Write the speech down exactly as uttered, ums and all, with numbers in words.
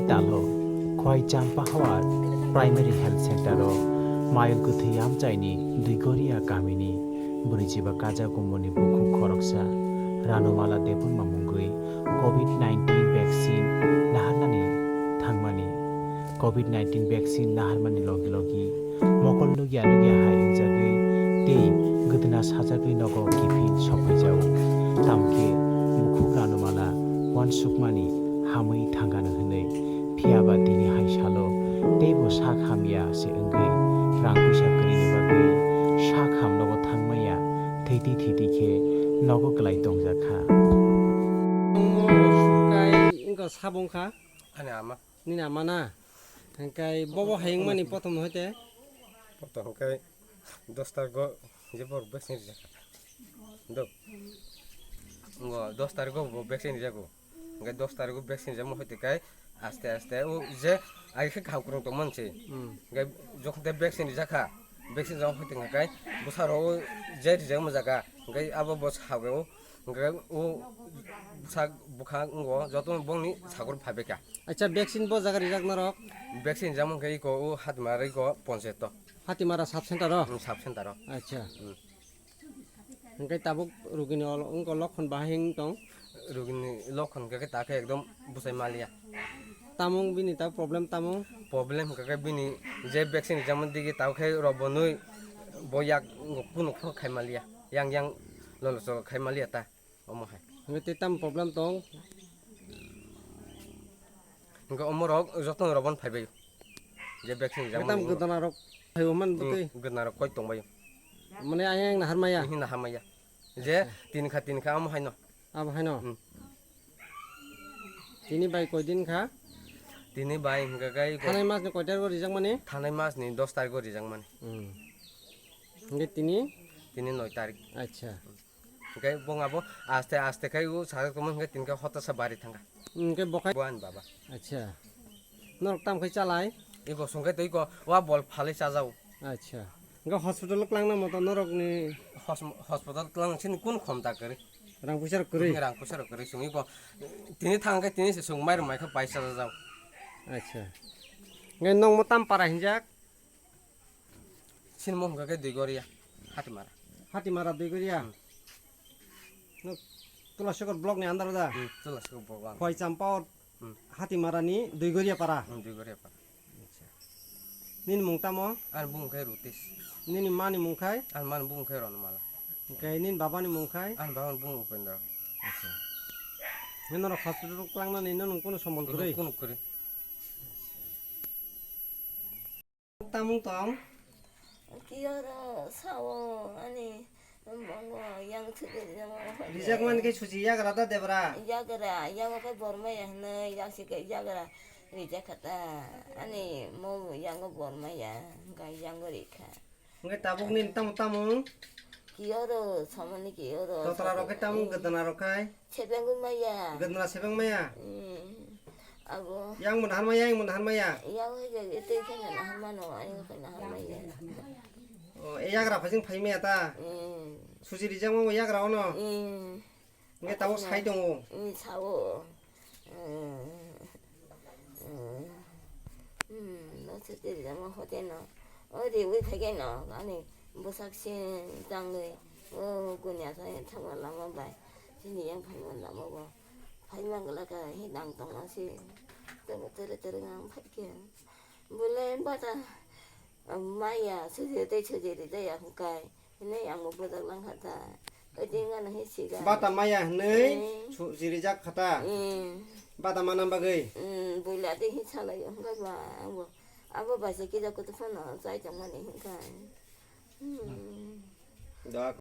Talo, Khowai Champa Hawar Primary Health Center o mayung kwthwi amchaini Duigoria kamini brwichiba kajakumoni bukhuk khoroksa Ranumala Debbarma mungwi covid nineteen vaccine naharnani thangmani. Covid nineteen vaccine naharmani logi logi mokol nukya nukya hai wngjagwi tei gwdwna sajagwi nogo kiphil sokphaijao. Tamkhe bukhuk Ranumala uansukmani hamwi thangano hwnwi. Phiyaba tini hai salo teibo sak hamya se wngwi rang puisa kwrwini bagwi sak ham nogo thangmaya, thwitwi thwitwi khe nogo kwlai tongjakha. Omo sukai wngkha sabong kha. Ani ama. Nini ama na? Hingkai bobo hai wngmani potom hoite? Potom hingkai dos targo je borok vaccine rijak. Dok. Ngo dos targo bo vaccine rijago. Hingkai dos targo vaccine rijak mo hoite kai aste aste o je ai khe khau krung tong man se. Hmm. Hingkai jokhon te vaccine rijak kha. Vaccine rijak hoite hingkai bwsaro o je rijak mo jaga. Hingkai abo bo sago. Hingke o sak bwkhak wngo joto bongni sagor phaibaikha. Acha, vaccine bo jaga rijak norok? Vaccine jamani khe iko o Hatimara iko ponchayat o. Hatimara sub center o? Hmm, sub center o. Acha. Hmm. Hingke tabuk rugini olo wngkha lokhon bahai wng tong? Rugini lokhon khe ta khe ekdom bwsai maliya. Tamung bini ta problem tamung? Problem hingka khe bini je vaccine jamani digi ta khe rok bo nui bo yak kunu phano khai maliya. Yang yang lolo cholo khai maliya ta. Omo hai. Hingke tei tam problem tong? Hingke omo rok joto no rok bon phaibai. Je vaccine jam. Tam gwdana rok phaibo man bwtwi. Gwdana rok koi tongbai. Mane ayang na harmaya. Hin na harmaya. Je tin kha tin kha omo hai no. Abo hai no. Hmm. Tini bai koi din kha? Tini bai hingke kai. Thanai mas ni koi tarik o rijak mani? Thanai mas ni dos tarik o rijak mani. Hmm. Hingke tini? Tini noi tarik. Acha. Hingke bong abo aste aste khai o sajak tongma hingke tinke hotasa bari thangkha. Hingke bo khai? Bo ani baba. Acha. Norok tam khai chalai? Iko songke to iko wa bol phalai chajao. Acha. Hingke hospital o klangna moto norok ni? Hos-, hospital klang sini kun khom ta kwrwi? Rang puisa rok kwrwi? Rang puisa rok kwrwi song iko. Tini thang khe tini se song mairum mai khe paisa chajao. Acha. Hingke nong mo tam para hinjak? Sinmo hingka khe Duigoria, Hatimara. Hatimara Duigoria? Hmm. Nuk Tulashikhor block ni under da? Hmm, Tulashikhor block ang. Khowai Champa o. Hmm. Hatimara ni Duigoria para? Hmm, Duigoria para. Acha. Nini mung tamo? Ani bung khe Rutis. Nini mani mung khai? Ani mani bung khe Ronmala. Hingke nini baba ni mung khai? Ani baba ni bung Upendra. Acha. Nini norok hospital o klangnani nini kunu sombol kwrwi? Kunu kwrwi. Tamung tong? Kiyoro sao ani bongo yang thwkhe rijak. Rijak man khe suji yagra da debra? Yagra, yango khe bormaya hwnwi yaksi khe yagra rijak kha ta. Ani mo yango bormaya, hwnkhe yango rikha. Hwnkhe tabuk nini tamo tamung? Kiyoro, samani kiyoro. Totra rok khe tamung, gwdana rok khai? Sebengwi maya. Gwdana sebeng maya? Hmm. Abo. Yang mun harmaya, yang mun harmaya. Yang hai je, tei khe na harmano, ayo khe na harmaya. O, e yagra phajing phai maya ta? Hmm. Suji rijak mo yagra ono? Hmm. Hwnkhe tabuk sai tongo? Hmm, sao. Hmm. Hmm, no se tei rijak mo hote no. O riwi phai khe no, ani bwsak se tangwi. O gunya sai thangma lama bai. Chini yang phaima lama bo. Phaima glaka hi nang tongma se. Tebo tere tere ngang phai khe. Bole bata, um, maya suji tei suji rijaya hwnkhe. Hwnwi ang bo bwjak lang kha ta. Oiti wngkha no hi siga. Bata maya hwnwi. Eh. Suji rijak kha ta. Eh. Bata mana bagwi. Hmm, buila tei hi salai hwnkhe ba ang bo. Abo bai se kisa kutu phano chai tongmani hwnkhe. Hmm. Da.